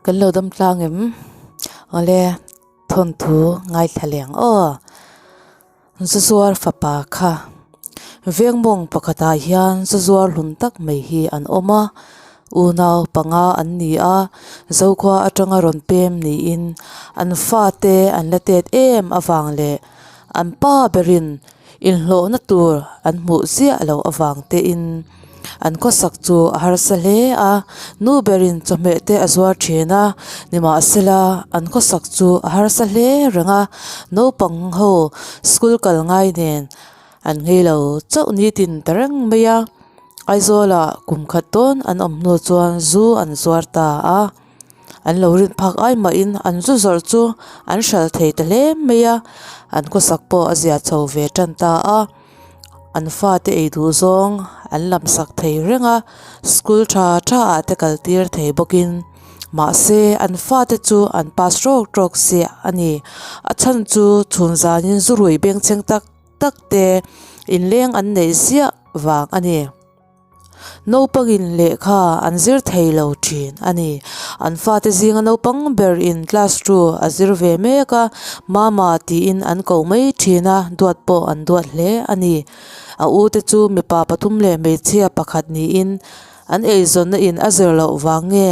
Kan lo dam tlang em? Awle thawnthu ngaithla leng aw. Zuzuar fapa kha vengmawng pakhatah hian zuzuar hlun tak mai hi an awm a, unau panga an ni a, zokhua atanga rawn pem niin an fate an la tet em avang leh an pa berin Inhlawhna tur an hmuh ziah loh avang tein an khawsak chu a harsa hle a, nu berin chawhmeh te a zuar thin a, nimahsela an khawsak chu a harsa hle reng a, naupang ho school kal ngai nen an nghei lo chauh nitin ta reng mai a, Aizawlah kum khat dawn an awm hnu chuan zu an zuar ta a. An lo rin phak ai mahin an zu zawrh chu an hral thei ta hle mai a, an khawsak pawh a zia chho ve tan ta a, an fate ei duh zawng an lam sak thei reng a, school tha tha ah te kal tir thei bawkin mahse an fate chu an pass tawk tawk chiah a ni. A chhan chu chhun zanin zu rui bengchheng tak tak te inleng an neih ziah vang a ni. Naupangin lehkha an zir thei lo thin a ni. An fate zinga naupang berin class two a zir ve mek a, mama tiin an ko mai thin a, duat pawh an duat hle a ni. A u te chu mipa pathum leh hmeichhia pakhat niin an eizawnna in a zir loh vang nge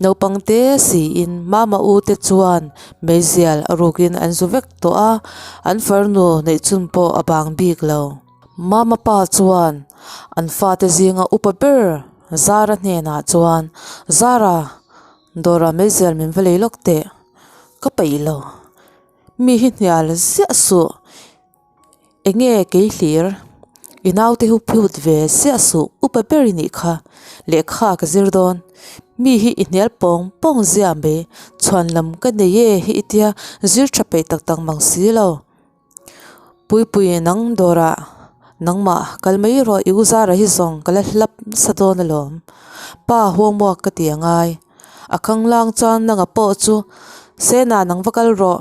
naupang te siin mama u te chuan meizial a rukin an zu vek tawh a, an farnu neihchhun pawh a bang bik lo. Mama pa chuan an fate zinga upa ber Zara hnenah chuan, Zara, dawrah meizial min va lei lawk teh, ka peih lo. Mi hi hnial ziah suh, enge kei hlir, i naute hu phut ve ziah suh, upa ber i nih kha, lehkha ka zir dawn, mi hi i hnial pawng pawng ziah mai, chhuan lam ka nei e hi i tia zir tha peih tak tak mang si lo. Puipui nang dawrah nangmah kal mai rawh i u Zara hi zawng ka la hlap nasa dawn alawm. Pa homework ka ti a ngai. A khanglang chuan nanga pawh chu Sena nang va kal rawh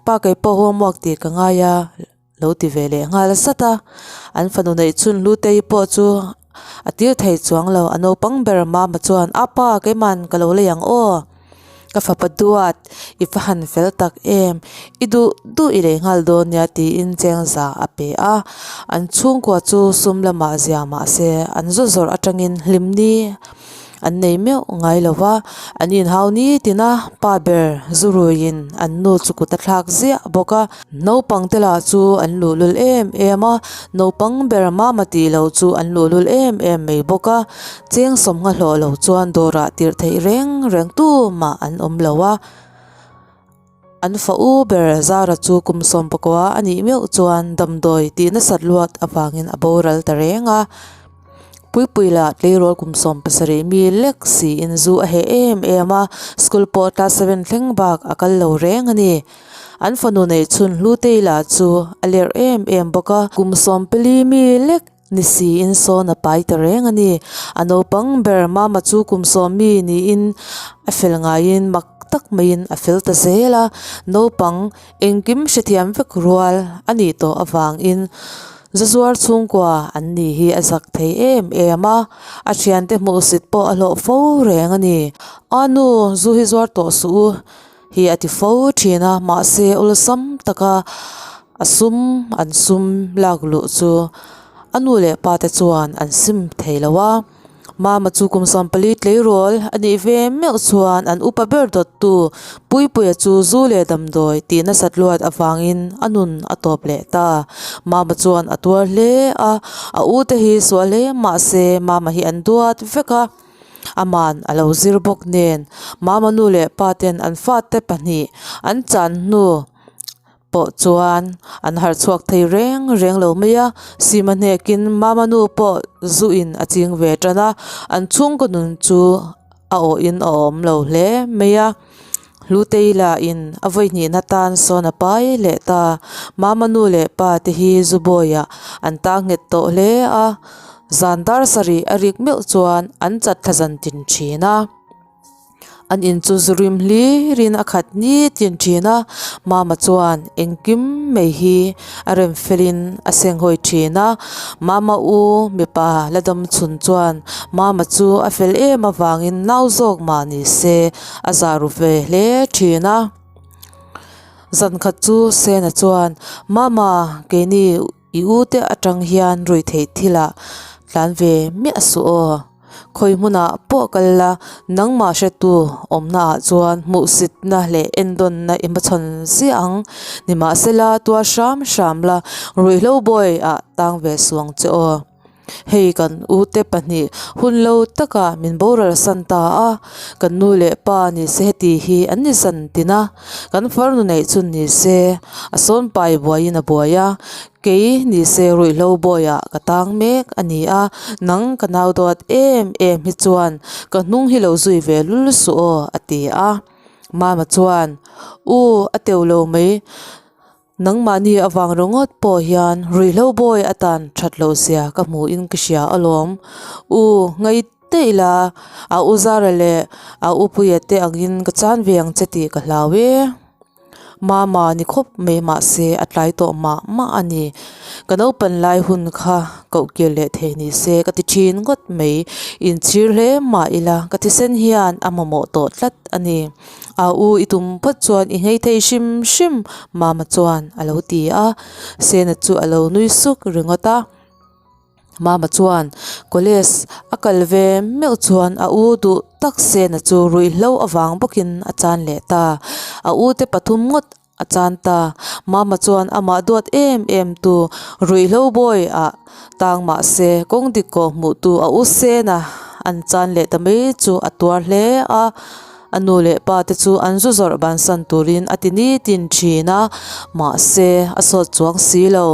pa kei pawh homework tih ka ngai a lo ti ve leh nghal zat a. An fanu neih chhun Hlutei pawh chu a tir thei chuang lo a naupang ber mama chuan a pa keiman ka lo lei ang aw. Ka fapa duat, i va han fel tak em? I duh duh i lei nghal dawn nia tiin chengza a pe a. An chhungkua chu sum lamah zia mah se an zu zawrh atangin hlim ni an nei meuh ngai lo va. An inhau nitin a, pa ber zu ruiin an nu chu kut a thlak ziah bawk a. Naupang te lah chu an luhlul em em a, naupang ber mama tih loh chu an luhlul em em mai bawk a. Cheng sawmnga hlawh lo chuan dawrah tirh theih reng reng tu mah an awm lo a, an fa u ber Zara chu kum sawmpakua a nih meuh chuan damdawi tih nasat luat avangin a boral ta reng a. Puipui lah tleirawl kum 17 mi lek siin zu a heh em em a, school pawh class seven thleng bak a kal lo reng a ni. An fanu neih chhun Hlutei lah chu a lerh em em bawk a, kum 14 mi lek Ni siin sawn a pai ta reng a ni. A naupang ber Mama chu kum sawmi niin a fel ngaiin mak tak maiin a fel ta zel a. Naupang engkim hrethiam vek rual a nih tawh avangin Zazuar chhungkua an ni hi a zak thei em em a. A thiante hmuhsit pawh a hlawh fo reng a ni. A nu, zu hi zuar tawh suh u hi a ti fo thin a, mahse awlsam taka a sum an sum lak luh chu a nu leh pa te chuan an sim thei lo a, mama chu kum 14 tleirawl a nih ve meuh chuan an upa ber dawttu Puipuia chu zu leh damdawi tih nasat luat avangin a nun a tawp leh ta, mama chuan a tuar hle a, a u te hi sual hle mahse mama hi an duat vek a. Aman a lo zir bawk nen mama nu leh pa ten an fate pahnih an chan hnu pawh chuan an harh chhuak thei reng reng lo mai a, sima hnekin mama nu pawh zu in a ching ve tan a, an chhungkaw nun chu a awh in a awm lo hle mai a, Hlutei lah in a vawi hnihna tan sawn a pai leh ta, mama nu leh pa te hi zu bawiah an tang nghet tawh hle a. Zan dar sarih a rik meuh chuan an chat thla zan tin thin a. An in chu zu rim hlirin a khat nitin thin a, Mama chuan engkim mai hi a rem felin a senghawi thin a. Mama u mipa la dam chhun chuan Mama chu a fel em avangin nau zawk mah ni se a zah ru ve hle thin a. Zan khat chu Sena chuan, Mama, keini i u te atang hian ruihtheih thilah tlan ve miah suh aw. Khawi hmunah pawh kal la, nangmah hretu awmna ah chuan hmuhsitna leh endawnna i hmachhawn ziah ang. Nimahsela, tuar hram hram la, ruihhlo bawi ah tang ve suh ang che aw. Hei kan ute pahnih hun lo takah min boral san ta a, kan nu leh pa ni se heti hi an ni zan tin a, kan farnu neih chun ni se a sawn pai buaiin a buai a, kei ni se ruihhlo bawiah ka tang mek a ni a, nang ka nau dawt em em hi chuan ka hnung hi lo zui ve lul suh aw a ti a, Mama chuan U a teuh lo mai. Nangmahni avang ringawt pawh hian ruihhlo bawi atan that loh zia ka hmuhin ka hria alawm. U, ngaih daih la, a u Zara leh a u Puia te angin ka chan ve ang che tih ka hlau e. Mama ni khawp mai mahse a tlai tawh mah mah a ni. Ka naupan lai hun kha koh kir leh thei ni se ka ti thin ngawt mai. Inchhir hle mah ila ka thisen hian a mamawh tawh tlat a ni. A u i tum phawt chuan i nghei thei hrim hrim Mama chuan a lo ti a, Sena chu a lo nui suk ringawt a. Mama chuan college a kal ve meuh chuan a u duh tak Sena chu ruihhlo avang bawkin a chan leh ta. A u te pathum ngawt A chan ta. Mama chuan amah duat em em tu ruihhlo bawi ah tang mah se kawng dik kawh hmuh tu a u sen a, an chan leh ta mai chu a tuar hle a. A nu leh pa te chu an zu zawrh bansan turin a ti nitin thin a, mahse a sawt chuang si lo.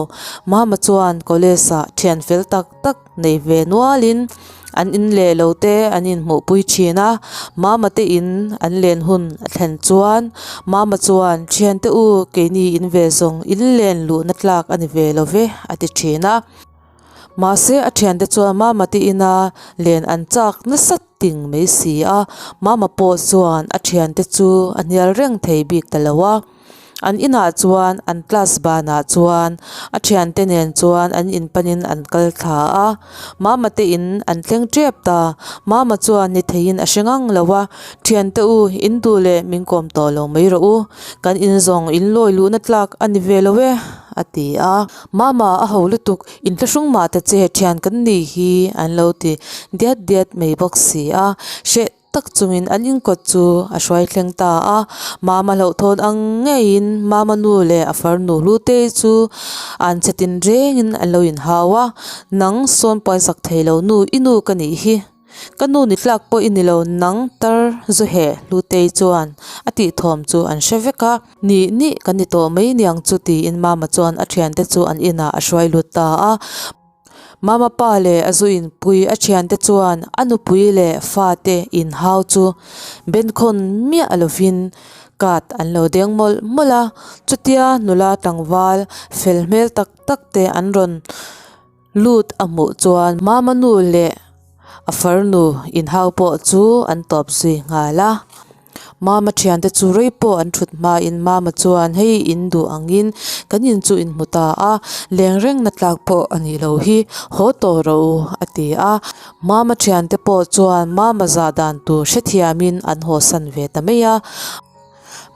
Mama chuan college ah thian fel tak tak nei ve nualin an in leh lo te an inhmuhpui thin a, Mama te in an len hun a thlen chuan Mama chuan thiante u keini in ve zawng in len luhna tlak a ni ve lo ve a ti thin a. Mahse a thiante chuan Mama te ina len an chak nasa ting mai si a, Mama pawh chuan a thiante chu a hnial reng thei bik ta lo a. An inah chuan an class banah chuan a thiante nen chuan an inpanin an kal thla a, Mama te in an thleng tep ta. Mama chuan ni theiin a hre ngang lo a, Thiante u, in duh leh min kawm tawh lo mai rawh u, kan in zawng in lawi luhna tlak a ni ve lo e, a ti a. Mama a ho lutuk, inthlahrung mah ta che thian kan nih hi an lo ti diat diat mai bawk si a, hreh tak chungin an inkawt chu a hruai thleng ta a, Mama hlauhthawn ang ngeiin Mama nu leh a farnu Hlutei chu an che tin rengin an lo inhau a, Nang sawn puansak thei lo nu i nu ka nih hi, ka nu ni tlak pawh i ni lo nang tar zuheh Hlutei chuan a tih thawm chu an hre vek a, Nih nih kan ni tawh mai niang chu tiin Mama chuan a thiante chu an inah a hruai lut ta a. Mama pa leh a zu inpui a thiante chuan a nupui leh fate inhau chu benkhawn miah lovin card an lo deng mawlh mawlh a, chutia nula tlangval fel hmel tak tak te an rawn lut a hmuh chuan Mama nu leh a farnu inhau pawh chu an tawp zui nghal a. Mama thiante chu rei pawh an thut hmain Mama chuan hei in duh angin kan in chu in hmu ta a, leng rengna tlak pawh a nih loh hi, haw tawh rawh u a ti a. Mama thiante pawh chuan Mama zah dan tur hrethiamin an hawsan ve ta mai a.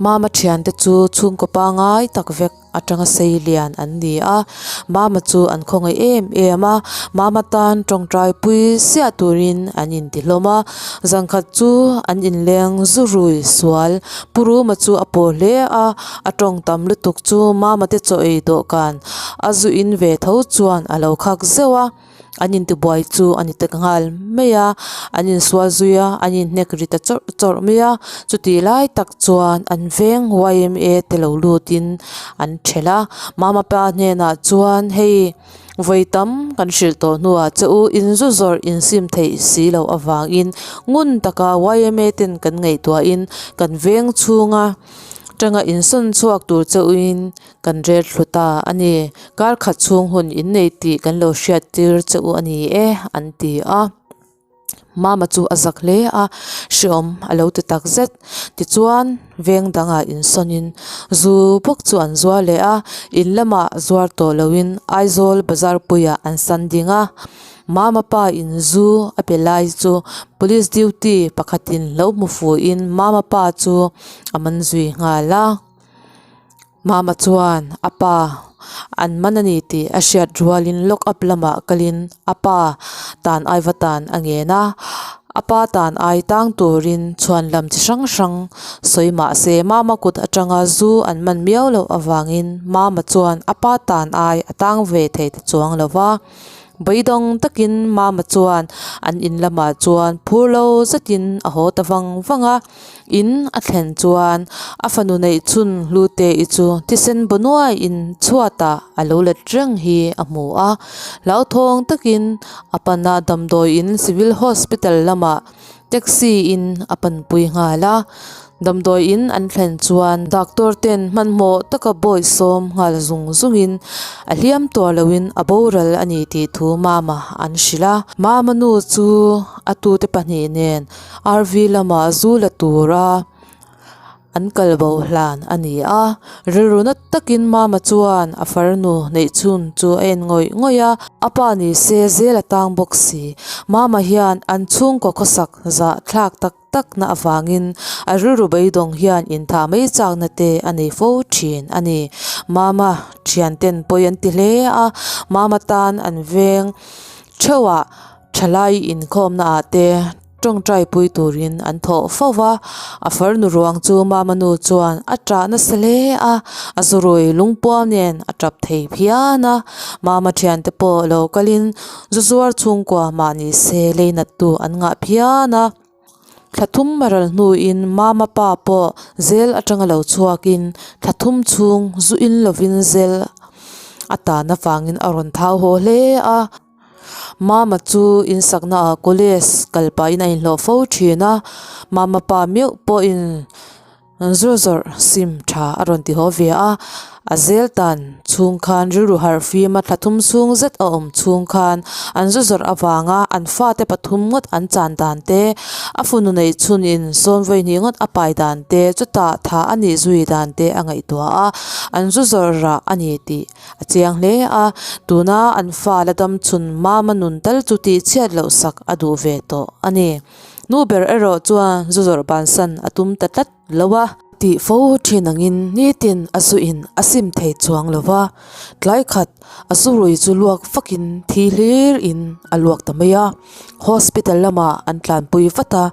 Mama thiante chu chhungkaw pangai tak vek atanga sei lian an ni a, Mama chu an khawngaih em em a, Mama tan tawngtai pui siah turin an inti hlawm a, zangkhat chu an inleng zu rui sual, Pu Ruma chu a paw hle a, a tawng tam lutuk chu Mama te chaw ei dawhkan a zu in ve tho chuan a lo khak zeuh a. An intibuai chu a ni ta nghal mai a, an insual zui a, an inhnek ri ta chawrh chawrh mai a, chutih lai tak chuan an veng yma te lo lutin an thelh a, mama pa hnenah chuan hei vawi tam kan hrilh tawh hnuah che u inzu zawrh insim theih si loh avangin ngun taka yma ten kan ngaihtuahin kan veng chhunga tanga insawn chhuak tur che uin Kan rel thlu ta a ni. Kar khat chhung hun innei tih kan lo hriat tir che u a ni e, an ti a. Mama chu a zak hle a, hreawm a lo ti tak zet. Tichuan, veng dangah insawnin zu bawk chu an zuar leh a, in lamah zuar tawh loin Aizawl bazar puiah an san ding a. Mama pa in zu a pe lai chu police duty pakhatin lo hmu fuhin Mama pa chu a man zui nghal a. Mama chuan a pa an man a ni tih a hriat rualin lock up lamah kalin a pa tan ai va tan a ngen a, a pa tan ai tang turin chhuan lam chi hrang hrang sawi mah se Mama kut atanga zu an man miau loh avangin Mama chuan a pa tan ai a tang ve thei ta chuang lo va. Beidawng takin Mama chuan an in lamah chuan phur lo zetin a haw ta vang vang a. In a thlen chuan a fanu neih chhun Hlute-i chu thisen baw nuaiin chhuatah a lo let reng hi a hmu a. Hlauthawng takin a pana damdawiin Civil Hospital lamah taxi in a panpui nghal a. Damdawiin an thlen chuan doctor ten hmanhmawh taka bawi sawm nghal zung zungin a hliam tuar loin a boral a ni tih thu Mama an hrilh a. Mama nu chu a tute pahnih nen RV lamah zu la tura an kal bo hlan a ni a, rilru na takin Mama chuan a farnu neih chhun chu a en ngawih ngawih a, a pa ni se zel a tang bawk si. Mama hian an chhungkaw khawsak zah thlak tak tak na avangin a rilru beidawng hian inthah mai chakna te a nei fo thin a ni. Mama thianten pawi an ti hle a, Mama tan an veng theuhah Thalai inkhawmna ah te tawngtai pui turin an thawh fo va, a farnu ruang chu mama nu chuan a tah nasa hle a, a zurui lungpuam nen a tap thei phian a, mama thiante pawh lo kalin zu zuar chhungkua mah ni se lei nat tu an ngah phian a. Thla thum a ral hnuin mama pa pawh zel atanga lo chhuakin thla thum chhung zu in lovin zel a tan avangin a rawn thau haw hle a. Mama chu insakna ah college kal pahin a inhlawh fo thin a, mama pa meuh pawhin zur zawrh sim tha a rawn ti haw ve a, a zel tan chhung khan rilru harh fim a thla thum chhung zet a awm chhung khan an zu zawrh avanga an fate pathum ngawt an chan dan te, a funu neih chhunin sawn vawi hnih ngawt a pai dan te, chutah tha a nih zui dan te a ngaihtuah a, an zu zawrh rah a ni tih. A chiang hle a, tuna an fa la dam chhun mama nun tal chu tih chhiat loh sak a duh ve tawh a ni. Nu ber erawh chuan zu zawrh bansan a tum ta tlat lo a. Tih fo thin angin nitin a zu in a sim thei chuang lo va, tlai khat a zu rui chu luak vakin thi hlir in a luak ta mai a. Hospital lamah an tlanpui vat a,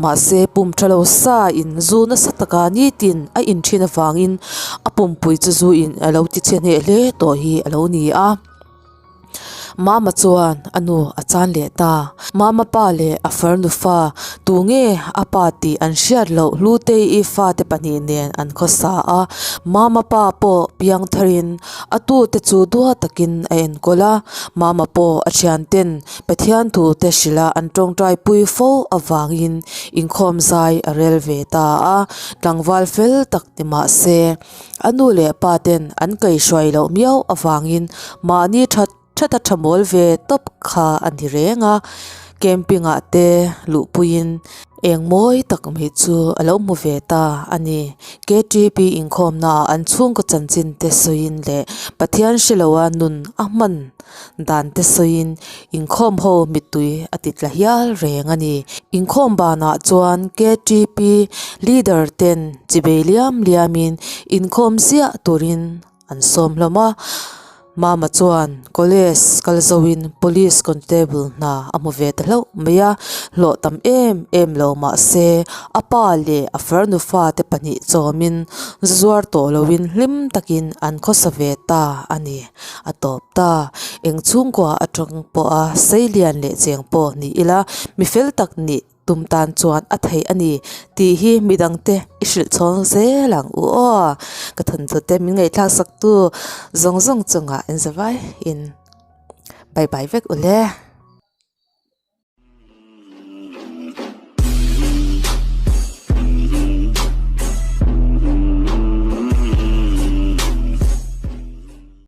mahse pum tha lo sa in zu nasa taka nitin a in thin avangin a pumpui chu zu in a lo ti chhe hneh hle tawh hi a lo ni a. Mama chuan a nu a chan leh ta. Mama pa leh a farnu fa tunge a pa tih an hriat loh Hlutei-i fate pahnih nen an khawsa a, Mama pa pawh piang tharin a tute chu dua takin a enkawl a, Mama pawh a thianten Pathian thu te hrilh a an tawngtai pui fo avangin inkhawm zai a rel ve ta a, tlangval fel tak ni mah se a nu leh pa ten an kaihhruai loh miau avangin mahni that that a tha mawl ve tawp kha a ni reng a, camping ah te luhpuiin eng mawi tak mai chu a lo hmu ve ta a ni. K_T_P inkhawmna ah an chhungkaw chanchin te sawiin leh Pathian hreloa nun a hman. Dan te sawiin inkhawm ho mittui a ti tla hial reng a ni. Inkhawm banah chuan ktp leader ten chibei liam liamin inkhawm ziah turin an sawm hlawm a. Mama chuan college kal zoin police constable hna a hmu ve ta hlauh mai a, hlawh tam em em lo mahse a pa leh a farnu fate pahnih chawmin zuar tawh loin hlim takin an khawsa ve ta a ni. A tawp ta. Eng chhungkua atang pawha sei lian leh cheng pawh ni ila mi fel tak nih tum tan chuan a theih a ni tih hi midangte i hrilh chhawng zel ang u aw. Ka thawnthu te min ngaihthlak sak tu zawng zawng chungah in zavai in bye bye vek u le.